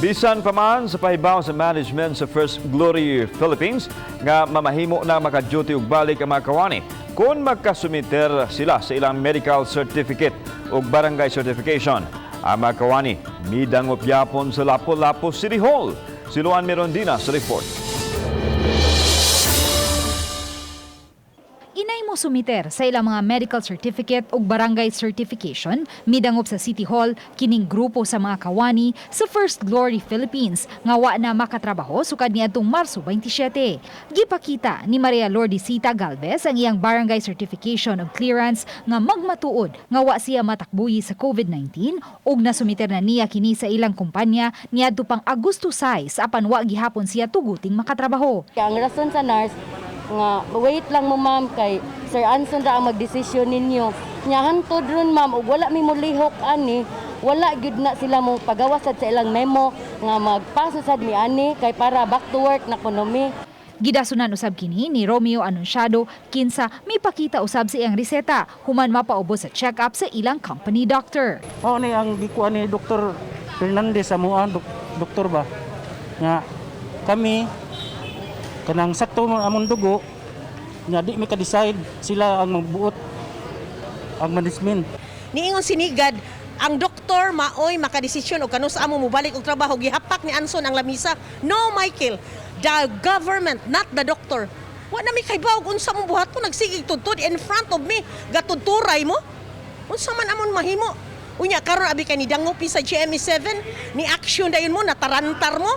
Bisan pa man sa pahibaw sa management sa First Glory Philippines nga mamahimo na maka-duty og balik ang mga kawani kung magkasumiter sila sa ilang medical certificate ug barangay certification. Ang mga kawani midangop yapon sa Lapu-Lapu City Hall. Si Luan Mirondina sa report. Inay mo sumiter sa ilang mga medical certificate ug barangay certification, midangop sa City Hall kining grupo sa mga kawani sa First Glory Philippines nga wa na makatrabaho sukad niadtong Marso 27. Gipakita ni Maria Lourdesita Galvez ang iyang barangay certification of clearance nga magmatuod nga wa siya matakbuyi sa COVID-19 ug nasumiter na niya kini sa ilang kumpanya niadto pang Agosto 6, apan wa gihapon siya tuguting makatrabaho. Ang rason sa nurse nga wait lang mo, ma'am, kay Sir Anson ra ang magdesisyon ninyo. Nya hantod ron, ma'am, ug wala mi molihok ani, wala gyud na sila mo pagawas sad sa ilang memo nga magpaso sad mi ani kay para back to work na kuno mi. Gidasunan usab kini ni Romeo Anunciado, kinsa mipakita usab sa iyang reseta human mapaubos sa check-up sa ilang company doctor. Mao ni ang gikuan ni Dr. Fernandez sa mua, doktor ba? Nga kami kanang sakto mo among dugo nga di mi ka-decide, sila ang magbuot, ang management. Niingon sinigad ang doktor maoy makadesisyon og kanus-a mo mobalik og trabaho. Gihapak ni Anson ang lamisa. "No, Michael, the government, not the doctor." Wa na mi kaybaw unsa mong buhaton. Nagsigig tudtod in front of me, gatudturay mo. Unsa man amon mahimo? Unya karon abi kay ni dangopi sa GMA 7 ni action dayon mo, natarantar mo.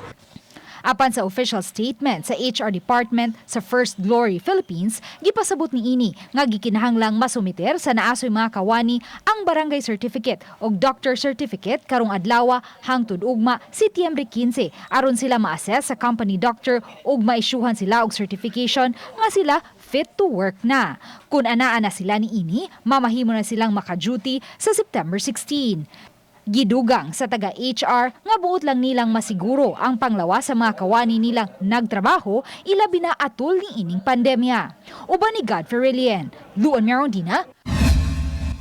Apan sa official statement sa HR department sa First Glory Philippines, gipasabot niini nga gikinahanglang masumiter sa naasoy mga kawani ang barangay certificate o doctor certificate karong adlaw hangtod ugma Setyembre 15 aron sila ma-assess sa company doctor ug maisyuhan sila og certification nga sila fit to work na. Kung anaa na sila niini, mamahimo na silang maka-duty sa September 16. Gidugang sa taga-HR nga buot lang nilang masiguro ang panglawas sa mga kawani nilang nagtrabaho, ilabi na atol ni ining pandemya. Uban ni Godfrey Relien, Luan Merondina,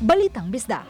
Balitang Bisda.